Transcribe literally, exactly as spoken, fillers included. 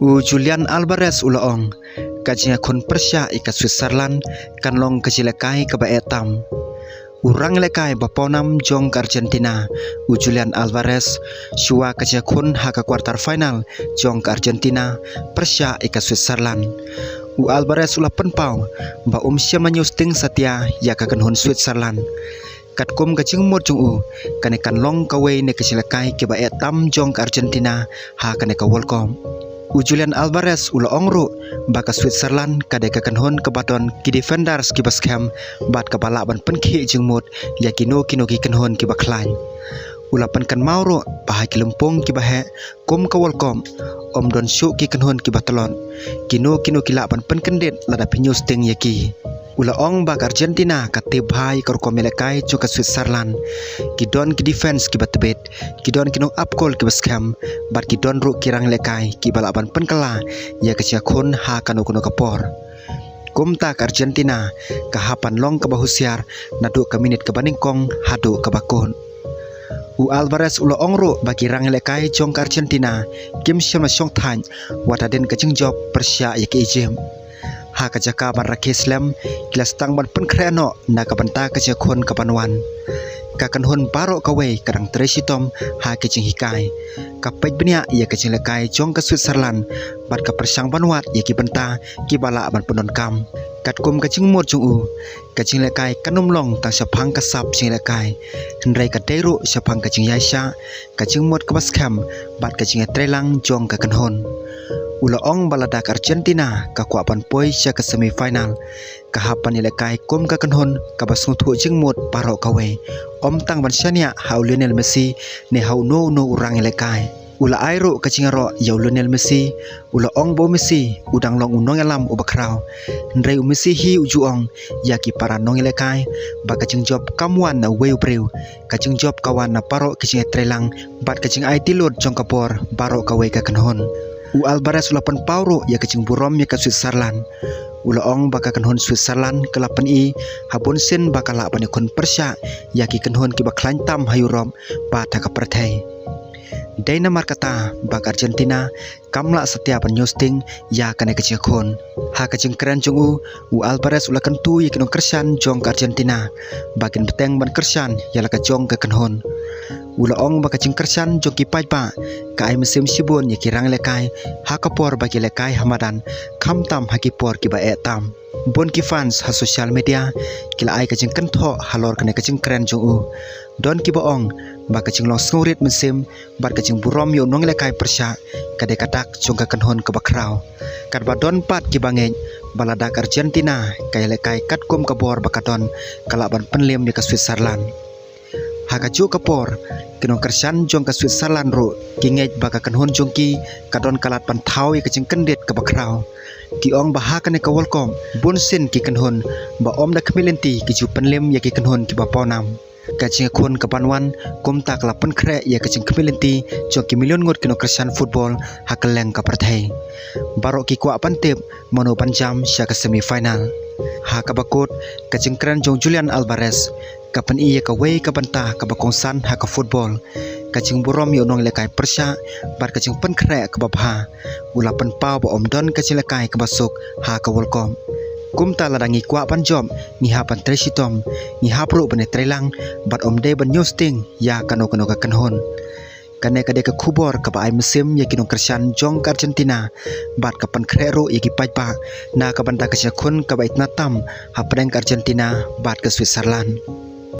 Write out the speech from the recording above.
U Julian Alvarez u la ong, ka jingïakhun pyrshah ïa ka Switzerland kan long ka jingïalehkai kaba eh tam. U rangïalehkai ba pawnam jong ka Argentina, u Julian Alvarez, shuwa ka jingïakhun ha ka quarter final jong ka Argentina pyrshah ïa ka Switzerland. U Alvarez u la pynpaw ba um shym la ñiewsting satia ïa ka kynhun Switzerland. Katkum ka jingmut jong u, kane kan long kawei na ki jingïalehkai kiba eh tam jong ka Argentina ha kane ka World Cup. U Julian Alvarez u la ong ruh ba ka Switzerland ka dei ka kynhun kaba don ki defenders kiba skhem bad kaba lah ban pynkhih jingmut ïa kino kino ki kynhun kiba khlaiñ. U la pynkynmaw ruh ba ha ki lympung kiba heh kum ka World Cup, ym don shuh ki kynhun kiba tlot. Kino kino ki lah ban pynkyndit lada phi ñiewsting ïa ki. U la ong ba ka Argentina ka tip bha ïa ka rukom ïalehkai jong ka Switzerland. Ki don ki defense kiba tbit, ki don ki nongap gol kiba skhem, bad ki don ruh ki rangïalehkai kiba lah ban pynkylla ïa ka jingïakhun ha kano kano ka por. Kumta ka Argentina ka hap ban long kaba husiar naduh ka minit kaba nyngkong haduh kaba kut. U Alvarez u la ong ruh ba ki rangïalehkai jong ka Argentina kim shym la shong thait wat hadien ka jingjop pyrshah ïa ka Egypt. Ha ka jaka ban rakhe slem, ki la sdang ban pynkhreh noh na ka bynta ka jingïakhun kaban wan. Ka kynhun baroh kawei ka dang trei shitom ha ki jinghikai. Ka peit bniah ïa ka jingïalehkai jong ka Switzerland bad ka pyrshang ban wad ïa ki bynta kiba lah ban pyndonkam. Katkum ka jingmut jong u, ka jingïalehkai kan ym long tang shaphang ka sap jingïalehkai, hynrei ka dei ruh shaphang ka jingïaishah, ka jingmut kaba skhem bad ka jingïatreilang jong ka kynhun. U la ong ba lada ka Argentina ka kwah ban poi sha ka semi final, ka hap ban ïalehkai kum ka kynhun kaba sngewthuh jingmut baroh kawei, ym tang ban shaniah ha u Lionel Messi ne ha uno uno u rangïalehkai. U la ai ruh ka jingïaroh ïa u Lionel Messi, u la ong ba u Messi u dang long u nongïalam uba khraw. Hynrei u Messi hi u ju ong ïa ki para nongïalehkai ba ka jingjop kam wan na uwei u briew, ka jingjop ka wan na baroh ki jingïatreilang bad ka jingaiti lut jong ka bor baroh kawei ka kynhun. U Alvarez u la pynpaw ruh ïa ka jingburom ïa ka Switzerland. U la ong ba ka kynhun Switzerland ka la pyni ha bun sien ba ka lah ban ïakhun pyrshah ïa ki kynhun kiba khlaiñ tam ha Europe bad ha ka pyrthei. Dei namar kata ba ka Argentina kam lah satia ban ñiewsting ïa kane ka jingïakhun. Ha ka jingkren jong u, u Alvarez u la kyntu ïa ki nongkyrshan jong ka Argentina ba kin bteng ban kyrshan ïa la ka jong ka kynhun. U la ong ba ka jingkyrshan jong ki paidbah ka ai mynsiem shibun ïa ki rangïalehkai ha ka por ba ki ïalehkai ha madan, khamtam ha ki por kiba eh tam. Bun ki fans ha social media ki la ai ka jingkynthoh halor kane ka jingkren jong u. Don kiba ong ba ka jinglong sngewrit mynsiem bad ka jingburom ïa u nongïalehkai pyrshah ka dei ka dak jong ka kynhun kaba khraw. Katba don pat kiba ngeit ba lada ka Argentina ka ïalehkai katkum ka bor ba ka don, ka lah ban pynliem ïa ka Switzerland. Ha kajuh ka por, ki nongkyrshan jong ka Switzerland ruh ki ngeit ba ka kynhun jong ki ka don ka lad ban thaw ïa ka jingkyndit kaba khraw. Ki ong ba ha kane ka World Cup, bun sien ki kynhun ba ym da khmih lynti ki ju pynliem ïa ki kynhun kiba pawnam. Ka jingïakhun kaban wan kumta ka la pynkhreh ïa ka jingkhmih lynti jong ki million ngut ki nongkyrshan football ha kylleng ka pyrthei. Baroh ki kwah ban tip mano ban jam sha ka semi final. Ha kaba kut, ka jingkren jong Julian Alvarez ka pyni ïa kawei ka bynta kaba kongsan ha ka football, ka jingburom ïa u nongïalehkai pyrshah bad ka jingpynkhreh kaba bha. U la pynpaw ba ym don ka jingïalehkai kaba suk ha ka World Cup. Kumta lada ngi kwah ban jop, ngi hap ban trei shitom, ngi hap ruh ban ïatreilang bad ym dei ban ñiewsting ïa kano kano ka kynhun. Kane ka dei ka khubor kaba ai mynsiem ïa ki nongkyrshan jong ka Argentina bad ka pynkhreh ruh ïa ki paidbah na ka bynta ka jingïakhun kaba itynnad tam hapdeng ka Argentina bad ka Switzerland.